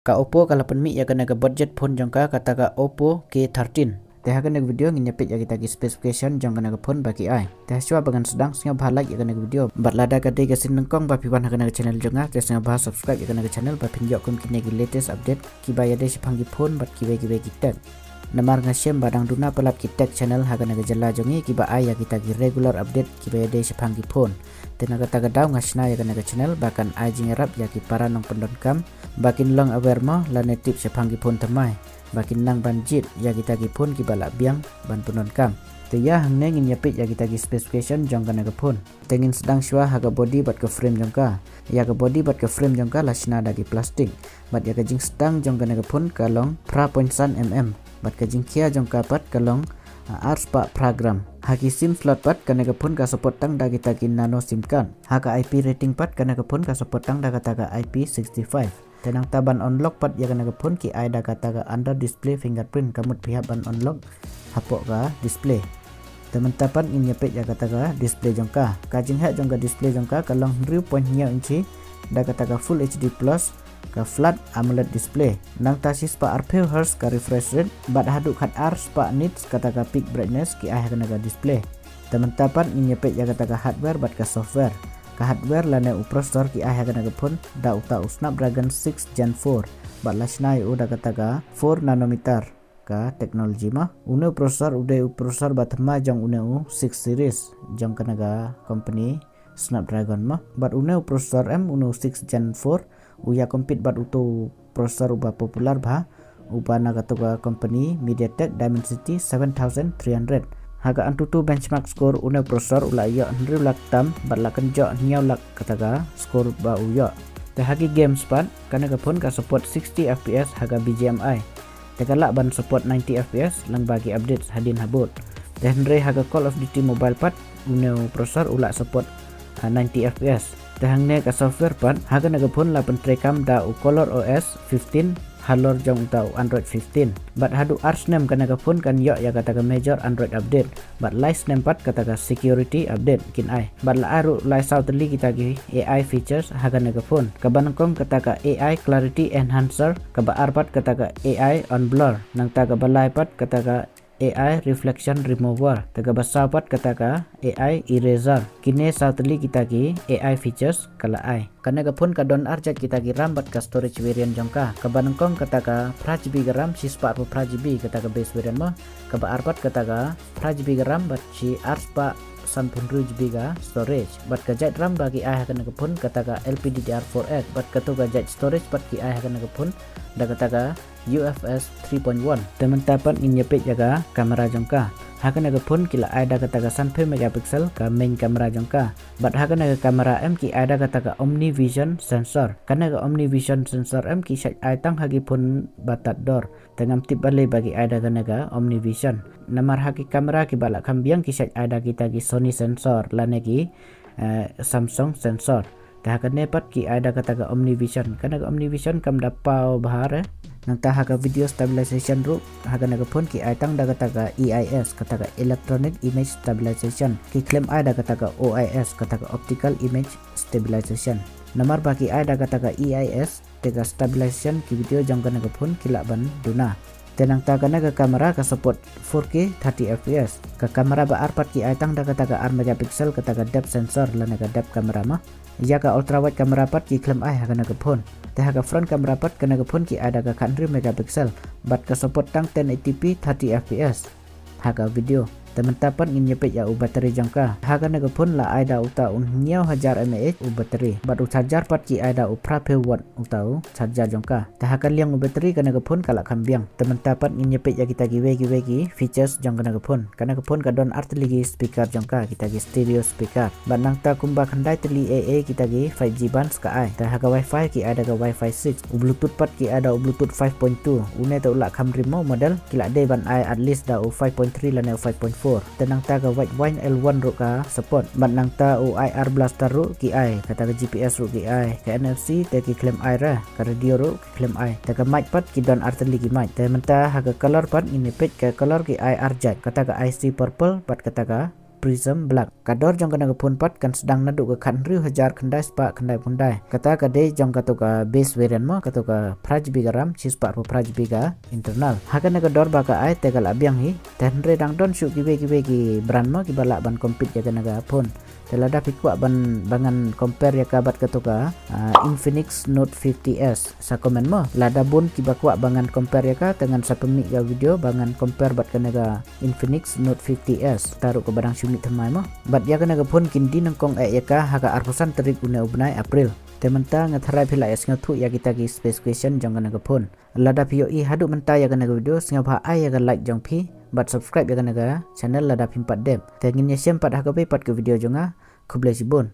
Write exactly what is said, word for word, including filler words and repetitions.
Ka Oppo ka la pynmih ïa kane ka budget phone jong ka, kata ka Oppo K thirteen. Te ha kane ka video ngin ïa peit ïa kita ki specification jong kane ka phone ba ki ai. Te hashwa ba ngan sdang, sngewbha like ïa kane ka video. Bad lada ka dei ka sien nyngkong ba phi wan ha kane ka channel jong nga, te sngewbha subscribe ïa kane ka channel ba phin ïoh kum kine ki latest update kiba ïadei shaphang ki phone bad kiwei kiwei ki tech. Namar nga shem ba dang duna palat ki tech channel ha kane ka jylla jong ngi kiba ai ïa kita ki regular update kiba ïadei shaphang ki phone. Te na kata ka daw nga shna ïa kane ka channel ba kan ai jingïarap ïa ki para nongpyndonkam ba kin long aware mo lane tip shaphang ki phone thymmai, ba kin nang ban jied ïa kita ki phone kiba lah biang ban pyndonkam. Te ïa hangne ngin ïa peit ïa kita ki specification jong kane ka phone. Te ngin sdang shwa ha ka body bad ka frame jong ka. Ïa ka body bad ka frame jong ka la shna da ki plastik. Bad ïa ka jingstang jong kane ka phone ka long phra point san mm. Bad ka jingkhia jong ka pat ka long, ah, ar spah phra gram. Ha ki sim slot pat kane ka phone ka support tang da kita ki nano sim card. Ha ka I P rating pat kane ka phone ka support tang da kata ka I P sixty-five. Te nangta ban unlock pat ïa kane ka phone ki ai da kata ka under display fingerprint, ka mut phi hap ban unlock hapoh ka display. Te mynta pat ngin ïa peit ïa kata ka display jong ka. Ka jingheh jong ka display jong ka ka long hynriew point hynñiew inchi da kata ka Full H D plus, ka flat AMOLED display. Nangta shi spah arphew hertz ka refresh rate bad haduh khat ar spah nits kata ka peak brightness ki ai ha kane ka display. Te mynta pat ngin ïa peit ïa kata ka hardware bad ka software. Ka hardware lane u processor ki ai ha kane ka phone da uta u Snapdragon six Gen four bad la shna ïa u da kata ka four nanometer ka technology mo. Une u processor u dei u processor ba thymmai jong une u six series jong kane ka company Snapdragon mo. Bad une u processor em, une u six Gen four, u ïa compete bad uto u processor uba popular bha, uba na kato ka company MediaTek Dimensity seven thousand three hundred. Ha ka AnTuTu benchmark score une u processor u la ïoh hynriew lak tam bad la kynjoh hynñiew lak kata ka score ba u ïoh. Te ha ki games pat kane ka phone ka support sixty F P S ha ka B G M I. Te ka lah ban support ninety F P S lyngba ki updates hadien habud. Te hynrei ha ka Call of Duty Mobile pat une u processor u lah support, ah, ninety F P S. Te hangne ka software pat ha kane ka phone la pyntreikam da u Color O S fifteen halor jong uta u Android fifteen. Bad haduh ar snem kane ka phone kan ïoh ïa kata ka major Android update. Bad lai snem pat kata ka security update kin ai. Bad la ai ruh lai saw tylli kita ki A I features ha kane ka phone. Kaba nyngkong kata ka A I clarity enhancer, kaba ar pat kata ka A I on blur. Nangta kaba lai pat kata ka A I reflection remover. Te kaba saw pat kata ka A I eraser. Kine saw tylli kita ki A I features ka la ai. Kane ka phone ka don ar jait kita ki RAM bad ka storage variant jong ka. Kaba nyngkong kata ka phra G B ka RAM, shi spah arphew phra G B kata ka base variant mo. Kaba ar pat kata ka phra G B ka RAM bad shi ar spah sanphew hynriew G B ka storage. Bad ka jait RAM ba ki ai ha kane ka phone kata ka L P D D R four X. Bad kato ka jait storage pat ki ai ha kane ka phone da kata ka U F S three point one. Te mynta pat ngin ïa peit ïa ka camera jong ka. Ha kane ka phone ki la ai da kata ka sanphew megapixel ka main camera jong ka. Bad ha kane ka camera em ki ai da kata ka Omnivision sensor. Kane ka Omnivision sensor em ki shait ai tang ha ki phone ba tad dor. Te ngam tip balei ba ki ai da kane ka Omnivision. Namar ha ki camera kiba la kham biang ki shait ai da kita ki Sony sensor lane ki, eh, Samsung sensor. Te ha kane pat ki ai da kata ka Omnivision. Kane ka Omnivision kam da paw bha re. Nangta ha ka video stabilization ruh ha kane ka phone ki ai tang da kata ka E I S, kata ka Electronic Image Stabilization. Ki khlem ai da kata ka O I S, kata ka Optical Image Stabilization. Namar ba ki ai da kata ka E I S, te ka stabilization ki video jong kane ka phone ki lah ban duna. Te nangta kane ka camera ka support four K thirty F P S. Ka camera ba ar pat ki ai tang da kata ka ar megapixel, kata ka depth sensor lane ka depth camera mo. Ïa ka ultra wide camera pat ki khlem ai ha kane ka phone. Te ha ka front camera pat kane ka phone ki ai da ka khathynriew megapixel. Bad ka support tang ten eighty P thirty F P S ha ka video. Te mynta pat ngin ïa peit ïa u battery jong ka. Ha kane ka phone la ai da uta u hynñiew hajar mAh u battery. Bad u charger pat ki ai da u phraphew watt uta u charger jong ka. Te ha ka liang u battery kane ka phone ka la kham biang. Te mynta pat ngin ïa peit ïa kita kiwei kiwei ki features jong kane ka phone. Kane ka phone ka don ar tylli ki speaker jong ka, kita ki stereo speaker. Bad nangta kumba khyndai tylli A A kita ki five G bands ka ai. Te ha ka Wi-Fi ki ai da ka Wi-Fi six. U Bluetooth pat ki ai da u Bluetooth five point two. Une te u la kham rim mo u model. Ki la dei ban ai at least da u five point three lane u five point four. Te nangta ka Widevine L one ruh ka support. Bad nangta u I R Blaster ruh ki ai. Kata ka G P S ruh ki ai. Ka N F C te ki khlem ai re. Ka radio ruh ki khlem ai. Te ka mic pat ki don ar tylli ki mic. Te mynta ha ka color pat ngin ïa peit, ka color ki ai ar jait. Kata ka Icy Purple bad kata ka Prism Black. Ka dor jong kane ka phone pat kan sdang naduh ka khathynriew hajar khyndai spah khyndai phew khyndai. Kata ka dei jong kato ka base variant mo, kato ka phra GB ka RAM, shispah arphew phra GB ka internal. Ha kane ka dor ba ka ai te ka la biang hi. Te hynrei dang don shuh kiwei kiwei ki brand mo kiba lah ban compete ïa kane ka phone. Te lada phi kwah ban ba ngan compare ïa ka bad kato ka, ah, Infinix Note fifty S, sa comment mo. Lada bun kiba kwah ba ngan compare ïa ka, te ngan sa pynmih ka video ba ngan compare bad kane ka Infinix Note fifty S. Te ruh kaba dang shu mih thymmai mo. Bad ïa kane ka phone kin die nyngkong eh ïa ka ha ka arphew san tarik une u bnai April. Te mynta nga tharai phi la ïa sngewthuh ïa kita ki specification jong kane ka phone. Lada phi ïohi haduh mynta ïa kane ka video, sngewbha ai ïa ka like jong phi bad subscribe ïa kane ka channel lada phim pat dep. Te ngin ïashem pat ha kawei pat ka video jong nga. Khublei shibun.